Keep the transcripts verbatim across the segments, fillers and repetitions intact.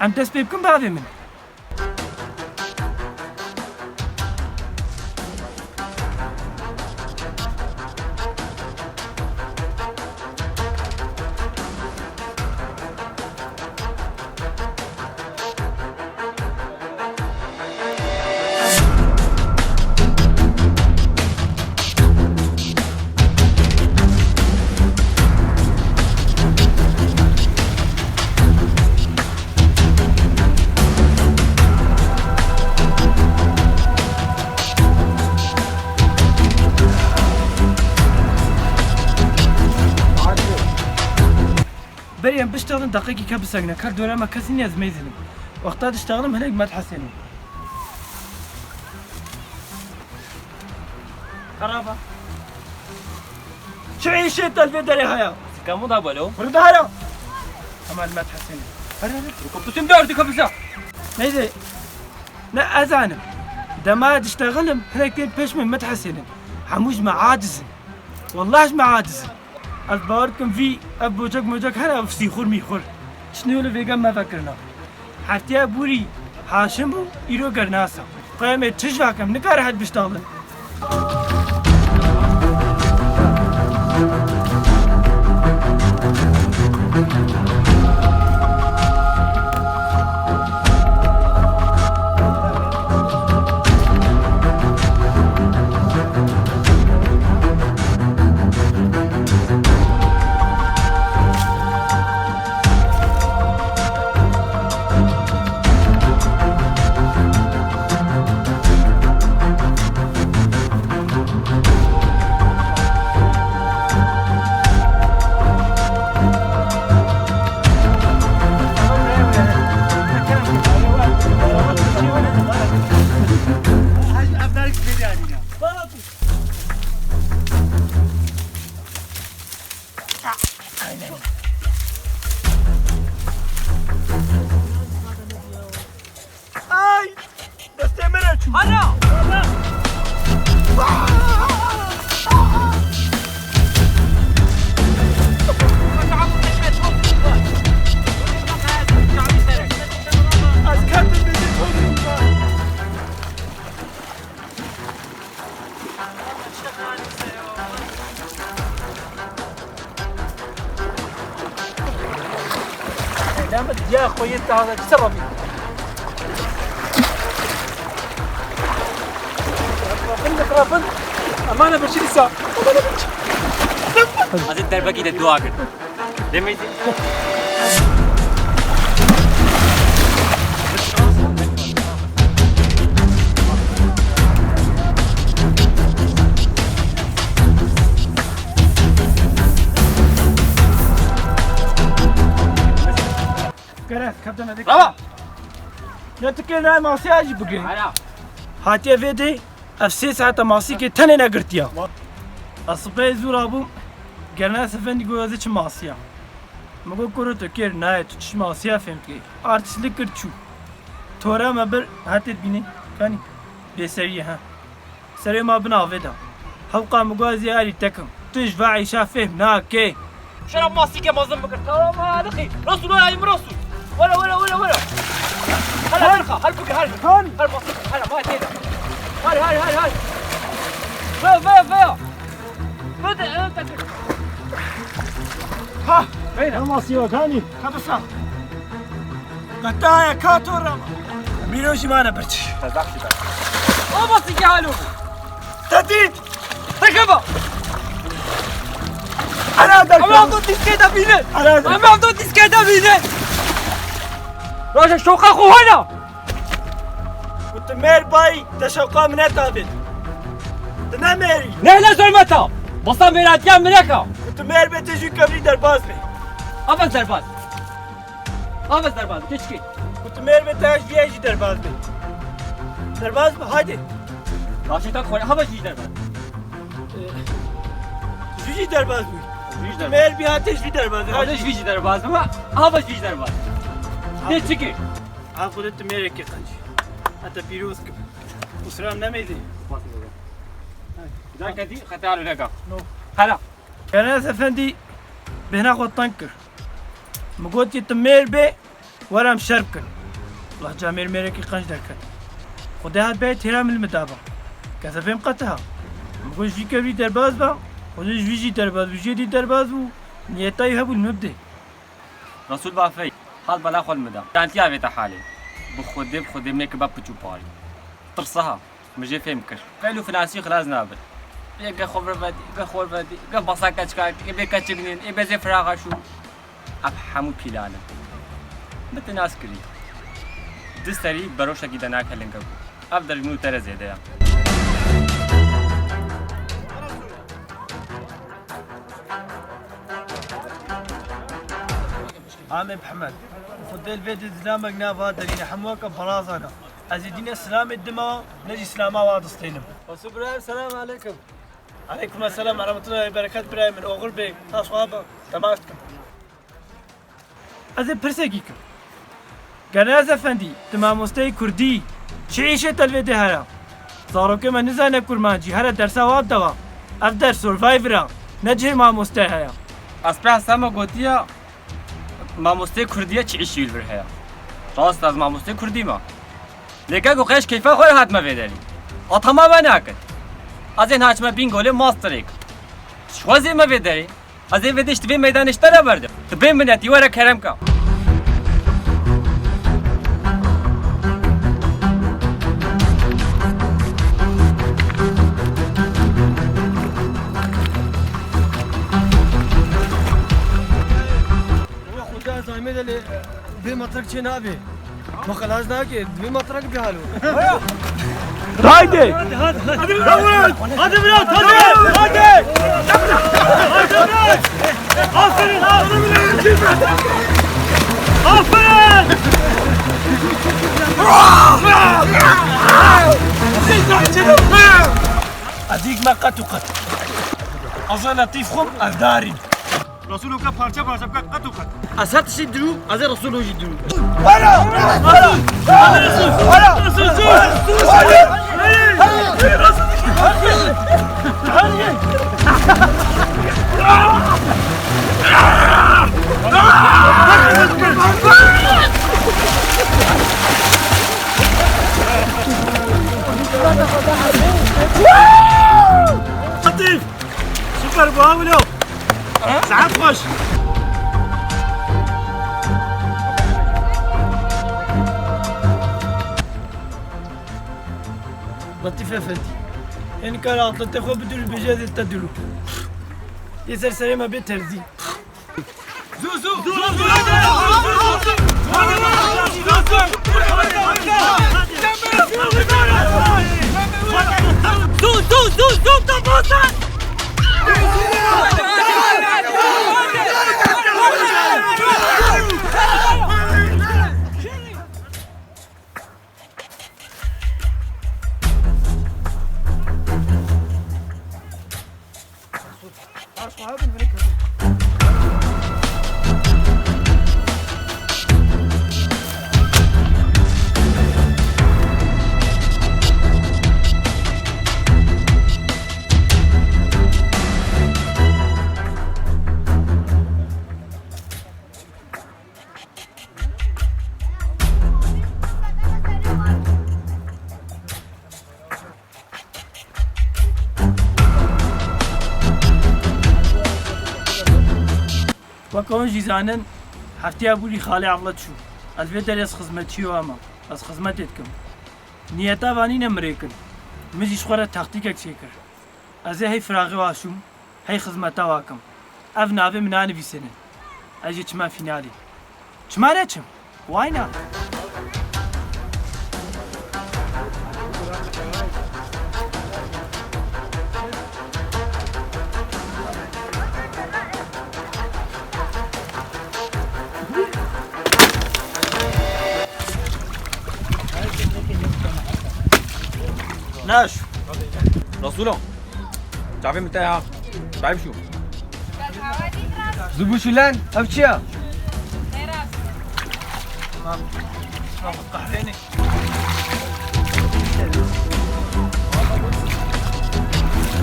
Em dest pê bikin bavê min. Berê em biştexilin, deqekî ke bisegine. Ker dora me kesî nîne ez mêzînim. Wexta diştexilin hinek me dihesênim. Xeraba. Çi îşê te li vê derê heye? Sikamu da balo. Xwe dihera. Hema li me dihesênim. Here, here. Rukutusim derdî kapisa. Neyse. Ne ez anim. Dema diştexilim, hinek tên pêş min me dihesênin. Hemû ji me aciz in. Wallah ji me aciz in. Ez bawer dikim vî ev bocek mocek here, ev sîxur mîxur. Çinê li vêge me vekirina. Heftiya bûrî Haşim bû, îro gernas e. Qey em ê çi ji ve kim, nikare rehet biştexilin. Ay! Destê min re çû. Ana! Ez ketim bêjê tozê min. Leyla min diya xwe yê taze çi sebebî? Rafin, rafin. Emane bir şey sa. Emane bir şey. Ez ê derbekî de dua kir. Demê zî. Gere, kaptana de. Bravo. Ne tikê ne masiya jî bigirî. Hala. Hatiye vê dê, ev sê saete masîkê tenê negirtiya. Ez sibê zû rabûm, Gernas Efendî got ez ê çim masiya. Min got kuro tu kêr nayê, tu çi masiya fêm dikî. Artistlik kir çû. Tora me bir hetê bînî. Kanî. Bêseriyê he. Serê ma bin avê de. Hewqa min got ez ê arî te kim. Tu ji va îşa fêm nakê. Şeref masîke mezin bikir. Tamam ha, dixî. Resul, were, ay min Resul. Were, were, were, were. Hele, hele, hele, bikir, hele. Kanî. Hele masîke, hele, ma tê de. Hele, hele, hele, hele. Ve, ve, ve. Bide, e, takır. Ha, beyne. Ama siyo kanî. Kapısa. Kataya katora. Miro jimana birç. Tazak şida. Ama sike halo. Tadit. Takaba. Ana da. Ama do diske da bine. Ana da. Ama do diske da bine. Raja şoka kuhana. Ku tu mêr bayî, te şewqa min netavêt. Tu ne mêr î. Ne, ne zehmet a. Basa mêratiya min neka. Ku tu mêr be, tu jî kevrî derbaz be. Avaz derbaz. Avaz derbaz. Keçikê. Ku tu mêr be, te jî, jî derbaz be. Derbaz be, haydi. Raşê te xwe, hava jî derbaz. Jî jî derbaz bû. Jî jî derbaz. Mêr bî hate jî derbaz. Hava jî jî derbaz bû. Hava jî derbaz. Tê çikê? Ha, xwe tu mêrekî qencî. Hete pîroz kim. Usra nemêdî. Dakika dî xetar neka. No. Hala. Enes Efendî bêhna xwe teng kir. Min gotî tu mêr bê, Were em şer bikin. Wela camêr mêrekî qenc derket. Xwedê hat bê têra min li min daba. Kezebê min qetiha. Min got ji vî kevirî derbas be, Xwedê ji vî jî derbas bû, jê dî derbas bû. Niyeta wî hebû li min bidê. Resûl Bafey, hat bela xwe li min da. Garantiya vê te halê. Bi Xwedê, bi Xwedê min ê kiriba piç û parî. Tirsa ha. Min jê fêm kir. Fel û finasî xilas nabin. Ê ge xwe vir vedî, ge xwe vir vedî, ge basa keçika, ê bê keçik nîn, ê bezê firaxa şû. Ev hemû pîlan in. Min te nas kirî. Di serî beroşekî de nake linge ku. Ev der ji min û te re zêde ya. Amê Mihemed, Xwedê li vê dî zilamek nava derîne hemû weke berazan e. Ez ê dîne silamê dima, ne jî silama wa distênim. Xwesu birayê, selam aleykum. Aleykum selam, rahmetullah, bereket birayê min, oxir bê, tas xwe be, temaş dikim. Ez ê pirsekî kim. Genez Efendî, tu mamosteyê kurdî, çi îşê te li vê dê heye? Zarokê me nizane kurmancî, here dersa wan dewa. Ev ders Survivor e, ne cihê mamosteyê heye. Ez pê hesama gotiye, mamosteyê kurdî ye, çi îşî wî li vir heye? Rast e, ez mamosteyê kurdî me. Lê keko qey ji keyfa xwe re hatime vê derî. Atama me nakin. Ez ê niha çime bîn golê masterêk. Ji xwe zê me vê derî. Ez ê vê dişt vê meydanê ji te re berdim. Tu bê minetî were kerem ka. Xuda zaymê de lê bê matrak çê nabê. Ma xelas nake, divê matrak bihalo. Haydi! Hadi, hadi, hadi. Hadi Murat, hadi, hadi. Hadi Murat. Aferin, aferin. Aferin. Adik me qet û qet. Aza Letîf xum evdarî. Resûlo ke parçe parçe bike qet û qet. Ez her tiştî dirû, ez ê Resûlo jî dirû. Letîf! Super, bravo, Leo. Saet xweş. Letîf Efendî. Ê nikare atletê xwe bidur û bêje ez ê te dûr. Yê ser serê me bê terzî. Zû, zû, zû, zû, zû, zû, zû. Zû, zû, zû, zû, te basa! Weke hûn jî zanin, hefteya bûrî xalê Evlet çû. Ez vê derê ez xizmetçiyê wan me. Ez xizmetê dikim. Niyeta van nîne min rêkin. Min jî ji xwe re taktîkek çêkir. Ez ê hey firaxê wa şûm, hey xizmeta wa kim. Ev navê min nanivîsêne. Ez jî çima fînalê. Çima neçim? Why not? Naş. Resulo. Çavê min te ya. Çavê bişû. Zubuşulen, ev çi ya? Tamam. Tamam, kahveni.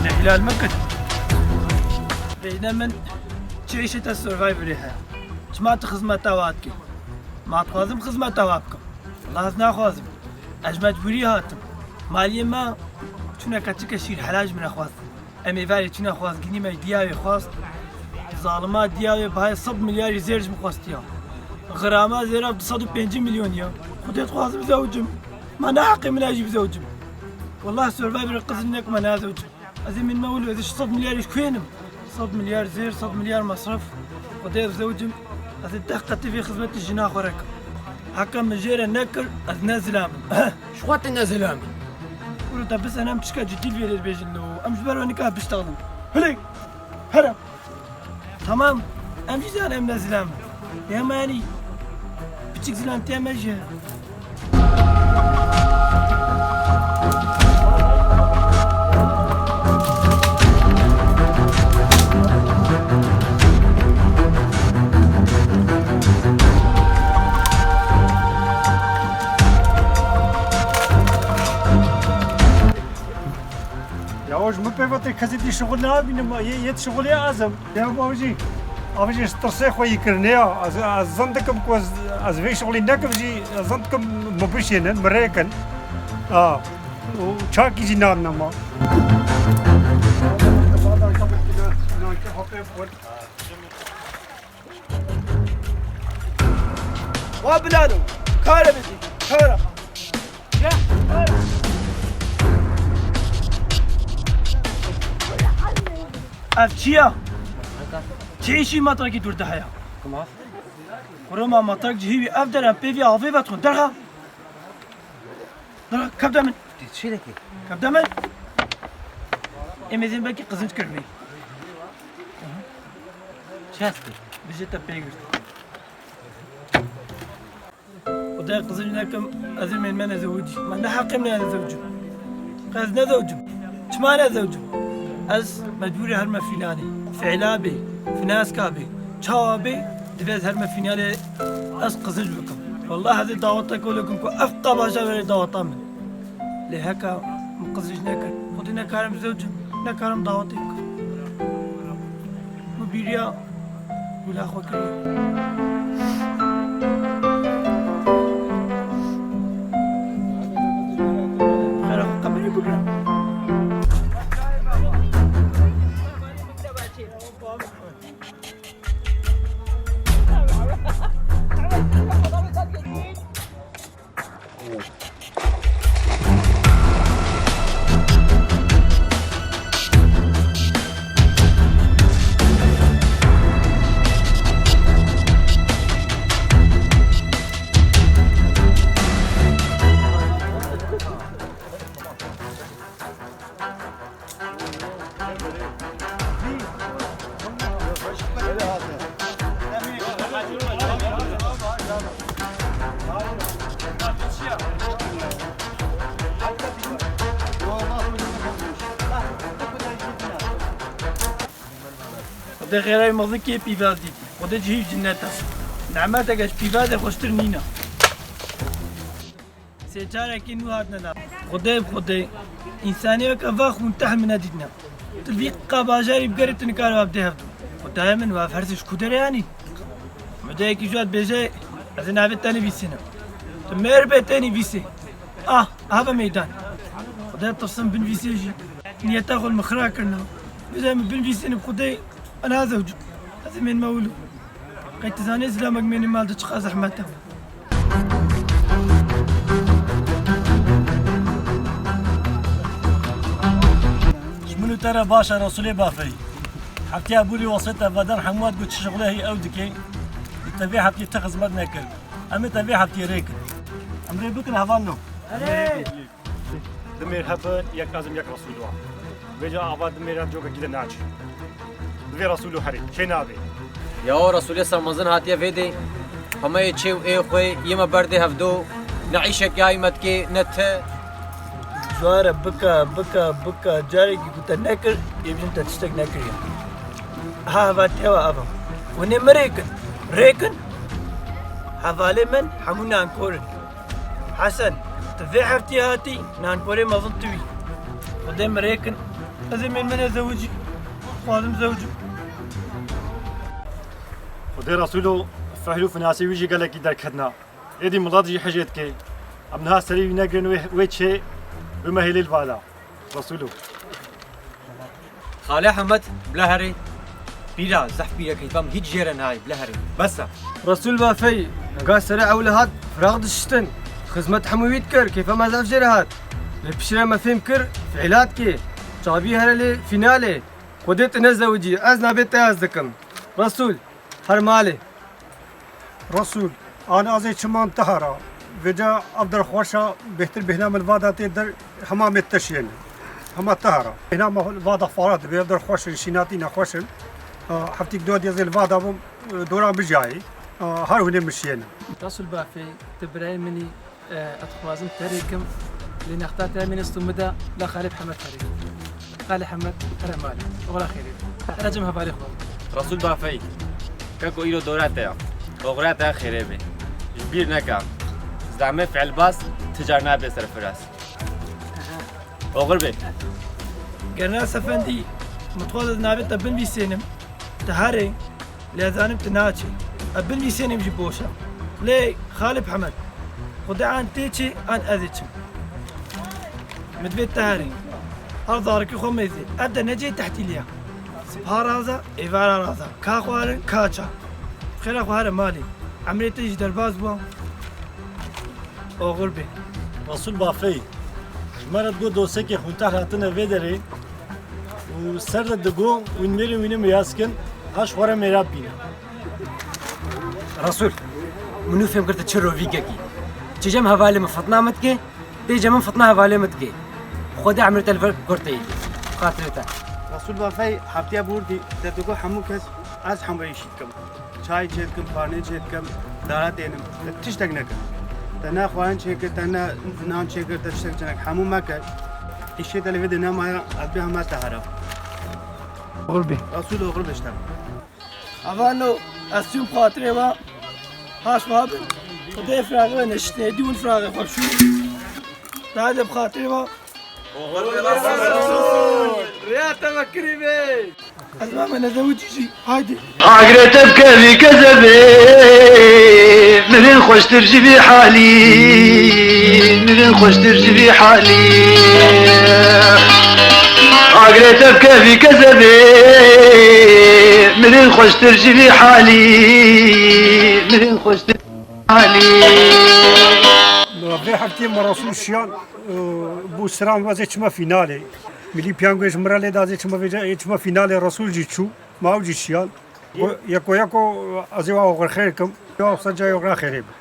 Ne hilal mekir. Beyne min çi îşê te Survivorê he. Çima tu xizmeta wa dikî? Ma dixwazim xizmeta we bikim? Wela ez naxwazim. Ez ji mecbûrî hatim. Maliyê me çûne keçike şîr helal ji min re xwest. Em ê verê çûne xwezgînî me diya wê xwest. Zalima diya wê bahayê sed milyarî zêr ji min xwestiya. Xirama zêra du sed û pêncî milyon ya. Xwedê dixwazim zewcim. Ma ne heqê min e jî bizewcim. Wela Survivor qizin nekime nazewcim. Ez ê min me wilo, ez ê ji sed milyar ji ku yênim? Sed milyar zêr, sed milyar mesref. Xwedê ez zewcim, ez ê deh qetî vê xizmetî jina xwe re kim. Heke min jê re nekir, ez ne zilam im. Ji xwe tu ne zilam î. Wilo te bisenem tişka cidî li vê dibêjin lo. Em ji ber we nika biştexilin. Hilê! Here! Tamam, em jî zanin em ne zilam in. Lê hema yanî piçik zilamtiya me jî heye. Ya o ji min pê ve tê kesê dî şixul nabînim, yê, yê şixulê ez im. Ya bu jî, ev jî ji tirsê xwe yî kirine ya. Ez, ez zan dikim ku ez, ez vê şixulî nekim jî, ez zan dikim min bişênin, min rêkin. A, û çakî jî nan nema. Wa bilano, kare bidî, kare. Ev çi ya? Çi îşî matrakî dûr de heye? Kuro ma matrak cihî wî ev der em pê vî avê vedixwin. Derha. Derha, kevde min. Tu çi dikî? Kevde min. Ê mêzên belkî qizinc kiribî. Çi hestî? Bijê te pê girt. Xwedê qizinc nekim, ez ê mênme nezewicî. Ma ne heqê min e nezewicim. Qe ez nezewicim. Çima nezewicim? Ez mecbûrî herme fînanê. Fîla bê, fînaska bê, çawa bê, divê ez herme fînanê ez qizinc bikim. Wallah ez ê daweteke wilo kim ku ev qabaja were daweta min. Lê heke min qizinc nekir, xwedî nekarim zewcim, nekarim dawetê bikim. Min bîriya wila xwe kiriye. Xêra xwe qemerê bigire. Xwedê xêrayê mezin kê pîvaz dîtî. Xwedê cihî cennet e. Nimeteke ji pîvazê xweştir nîne. Sê carekî nû hatine da. Xwedê bi Xwedê, însanê weke va xûnteh min nedîtine. Tu vî qabajarî bigerî tu nikare wa bidê hevdû. Xwedayê min, wa fersê ji ku derê anî? Mudeyekî ji wa dibêje, ez ê navê te nivîsînim. Tu mêr bê tê nivîsê. Ah, ava meydan. Xwedê tirsim binivîsê jî. Niyeta xwe li min xira kirina. Bêje min binivîsînim Xwedê, ez nazewcim. Ez ê mênme wilo. Qey tu zanî zilamek mênî mal de çiqas zehmet e. Ji min û te re baş e Resûlê bafeyî. Heftiya bûrî wesête veden hemû hat got çi şixulê heyî ew dike. Te vê heftiyê ti xizmet nekir. Em ê te vê heftiyê rê kin. Em rê bikin hevalno. Du mêr hebin, yek ez im, yek Resûl wa. Vêca ava du mêr ev cokekî de naçe. Bi vê Resûlo herê, çê nabê. Ya o Resûlê sermezin hatiye vê dê. Hemeyê çê û ê xwê, yê me berdê hevdo. Ne îşek yayî me dikê, ne ti. Cara bika, bika, bika. Carekî ku te nekir, ê bijin te tiştek nekiriye. Ha, hevatiya we ev e. Hûn ê min rê kin. Rê kin. Hevalê min hemû nankor in. Hesen, tu vê heftiyê hatî, nankorê mezin tu î. Xwedê min rê kin. Ez ê mêrmene zewicî. Xwazim zewicim. Xwedê Resûlo Fihl û finasê wî jî gelekî derketina. Êdî milet jî hijê dike. Em niha serî wî negirin wê, wê çê bime hêlê li vada. Resûlo. Xalê Hemed, bila herê. Pîra, zehf pîre keyfa min hîç jê re nayê, bila herê. Bes e. Resûl Bafey, ga serê ewle hat, firaq dişiştin. Xizmet hemû wî dikir, keyfa me zehf jê re hat. Lê piştre me fêm kir, fiilat kê. Çavî here lê fînalê. Xwedê tu nezewicî, ez navê te ez dikim. Resûl, her malê. Resûl, an azê çiman te hera. Vêca ev der xweş a, bêhtir bêhna min vada tê der hema me te şiyên. Hema te hera. Bêhna me vada fara dibe, ev der xweş in, şînatî ne xweş in. A, heftîk dua diyezê li vada bim, e, doran bijayî. A, her hûnê min şiyên. Resûl Bafê, tu birayê min î, e, ez dixwazim te rê kim, lê nexta te mîne stû min de, la Xalê Hemed herê. Xalê Hemed, here malê. Oxira xêrê. Here cem hevalê xwe. Resûl Bafey. Keko îro dora te ya. Oxira te xêrê be. Ji bîr neke. Zame fiilbaz ti car nabe serfiraz. Oxir be. Gernas Efendî, min dixwest ez navê te binivîsênim. Te herê. Lê ez zanim tu naçî. Ez binivîsênim jî boş e. Lê Xalê Hemed, Xwedê an tê çê, an ez ê çim. Min divê te herî. Ev zarokê xwe mêzê. Ev de ne cihê tehtîlê ye. Sibaha raza, êvara raza. Ka xwarin, ka ça. Xêra xwe here malê. Emrê te jî derbas bû. Oxir bê. Resûl Bafey, ji me re digot dosekê xwînteh hatine vê derê û ser de digo wîn mêrên wînê meyaz kin, ha ji xwe re mêra bîne. Resûl, min nû fêm kir tu çi rovîkekî. Çi cem hevalê min fitna min dike, tê cem min fitna hevalê min dike. Xwedê emrê te li vir gurtê yî. Xatirê te. Resûl Bafey heftiya bûrdî te digo hemû kes ez hemreyîşî dikim. Çay çêdikim, xwarinê çêdikim, dara tênim. Te tiştek nekir. Te ne xwarin çêkir, te ne nan çêkir, te tiştek çênek. Hemû me kir. Îşê te li vê de nemaya, ez bê hema te hera. Oxir bê. Resûl oxir bê işte. Avano, ez çûm xatirê wa. Haş wa bin. Xwedê firaxê we neşitê, dî win firaxê xwe bişû. Daha de bi xatirê wa. Rêya te vekirî bê. Ez va me nezewicî jî. Haydi. Agre te bikevî kezebê, mirin xweştir ji vî halî, mirin xweştir ji vî halî. Agre te bikevî kezebê, mirin xweştir ji vî halî, mirin xweştir ji vî halî. Vê heftê me Resûl şiyan. Bû siran wezê çima fînalê. Milî piyangoyê ji min re lê da ez ê çima vêca ê çima fînalê Resûl jî çû. Ma ew jî şiyan. Yeko yeko ez ê wa oxir xêr kim. Ya wisa cayê oxira xêrê bi.